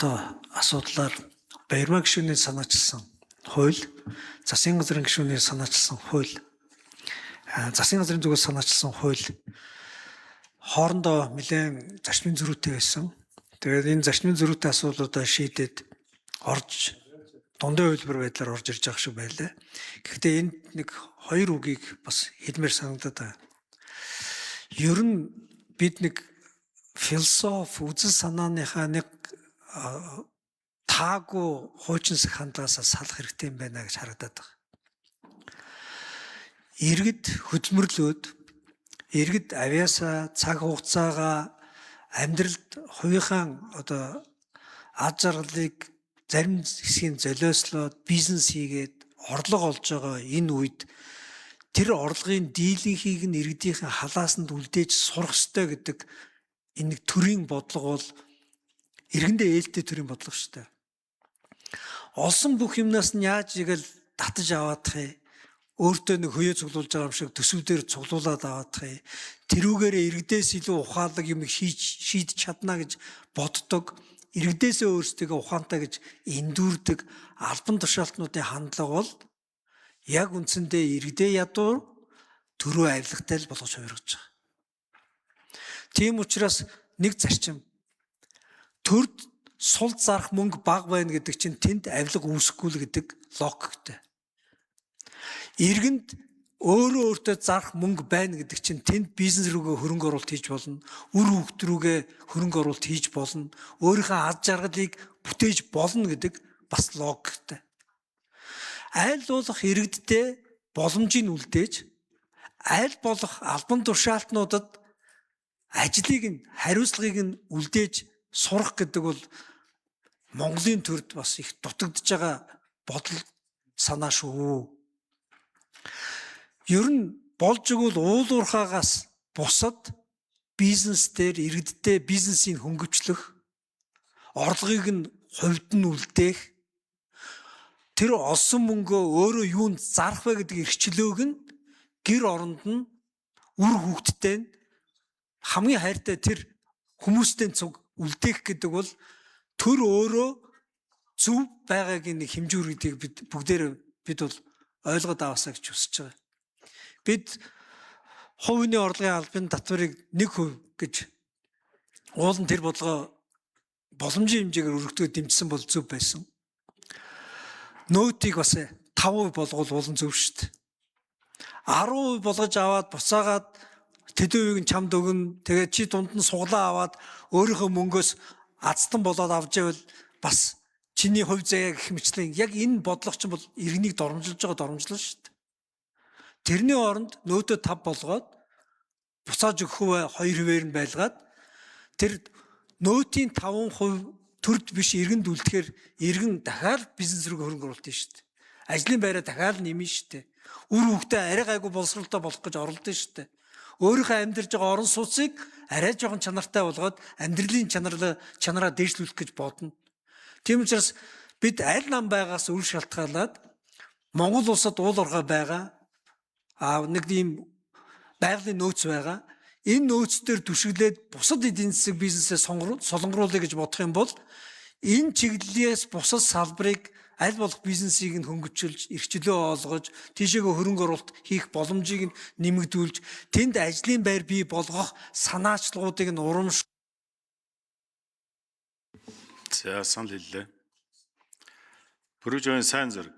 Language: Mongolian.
холбоотой асуудлаар Баярмаа гишүүний санаачилсан хууль, засгийн газрын гишүүний санаачилсан хууль, засгийн газрын зүгээс санаачилсан хууль хоорондоо нэлээд зарчмын зөрүүтэй байсан. Тэгээд энэ зарчмын зөрүүтэй асуудлуудаа шийдээд орж дундын хувилбар байдлаар орж ирж байгаа шиг байлаа. Гэхдээ энд нэг хоёр үгийг бас хэлмээр санагдаад байна. Ер нь бид нэг философи үзэл санааныхаа нэг таагүй хуучинсаг хандлагаас салах хэрэгтэй юм байна гэж харагдаад байна. Иргэд хөдөлмөрлөөд, иргэд авьяасаа, цаг хугацаагаа, амьдралд хувийнхаа одоо аз жаргалыг зарим хэсгийг золиослоод бизнес хийгээд орлого олж байгаа энэ үед тэр орлогын дийлэнхийг нь иргэдийнхэн халаасанд үлдээж сурах ёстой гэдэг энэ нэг төрийн бодлого бол иргэндээ ээлтэй төрийн бодлого шүү дээ. Олсон бүх юмнаас нь яаж игээл татаж аваадах юм? Өөртөө нэг хөйөө цуглуулж байгаа юм шиг төсөв дээр цуглуулад аваадах юм. Тэрүүгээрээ иргэдээс илүү ухаалаг юм хийж шийдэж чадна гэж боддог. Иргэдээсээ өөрсдийгөө ухаантай гэж эндүүрдэг албан тушаалтнуудын хандлага бол яг үндсэндээ иргэдээ ядуур, төрөө авилгатай л болгож хувиргаж байгаа. Тийм учраас нэг зарчим: төрд сул зарах мөнгө бага байна гэдэг чинь тэнд авилга үүсэхгүй л гэдэг логиктэй. Иргэнд өөрөө өөртөө зарах мөнгө байна гэдэг чинь тэнд бизнес рүүгээ хөрөнгө оруулалт хийж болно, үр хүүхд рүүгээ хөрөнгө оруулалт хийж болно, өөрийнхөө аз жаргалыг бүтээж болно гэдэг бас логиктэй. Аль болох иргэддээ боломжийг үлдээж, аль болох албан тушаалтнуудад ажлыг нь, хариуцлагыг нь үлдээж сурах гэдэг бол Монголын төрд бас их дутагдж байгаа бодол санаа шүү. Ер нь болж игэл уул уурхаагаас бусад бизнес дээр иргэдтэй бизнесийг хөнгөвчлөх, орлогыг нь хувьд нь үлдээх, тэр олсон мөнгөө өөрөө юунд зарах вэ гэдэг эрхчлөөг нь гэр оронд нь, үр хүүхэдтэй нь, хамгийн хайртай тэр хүмүүстэй цуг үлдээх гэдэг бол төр өөрөө зөв байгаагийн нэг хэмжүүр гэдгийг бид бүгдээр бид бол ойлгоод аваасаа гэж хүсэж байгаа. Бид хувийн орлогын албан татварыг 1% гэж уулын тэр бодлогоо боломжийн хэмжээгээр өргөдгөө дэмжсэн бол зөв байсан. Нөөтийг бас 5% болгол уулын зөв шүү дээ. 10% болгож аваад буцаагаад тэдэн хувийг нь чамд өгнө. Тэгээд чи дунд нь суглаа аваад өөрийнхөө мөнгөөс азтан болоод авч ивэл бас чиний хувь заяа гэх мэтлэн яг энэ бодлого чинь бол иргэнийг доромжилж байгаа доромжлол шүү дээ. Тэрний оронд нөөтөө 5 болгоод буцааж өгөх хувь 2%-ээр нь байлгаад тэр нөөтийн 5% төрд биш иргэнд үлдэхээр иргэн дахиад бизнес рүү хөрөнгө оруулалт хийн шүү дээ. Ажлын байраа дахиад нэмнэ шүү дээ. Үр хүүхдээ арай гайгүй боловсролтой болох гэж оролдоно шүү дээ. Өөрийнхөө амьдарч байгаа орон сууцыг арай жоохон чанартай болгоод амьдралын чанараа дээшлүүлэх гэж бодно. Тийм учраас бид аль нам байгаас үр шалтгаалаад Монгол улсад уул уурхай байгаа. А нэг ийм байгалийн нөөц байгаа. Энэ нөөц дээр түшиглээд бусад эдийн засаг бизнесээ солонгоруулъя гэж бодох юм бол энэ чиглэлээс бусад салбарыг, аль болох бизнесийг нь хөнгөвчилж, эрхчлөө олгож, тийшээгээ хөрөнгө оруулалт хийх боломжийг нь нэмэгдүүлж, тэнд ажлын байр бий болгох санаачлагуудыг нь урамш За, санал хэллээ. Пүрэвжавын Сайнзүрэг.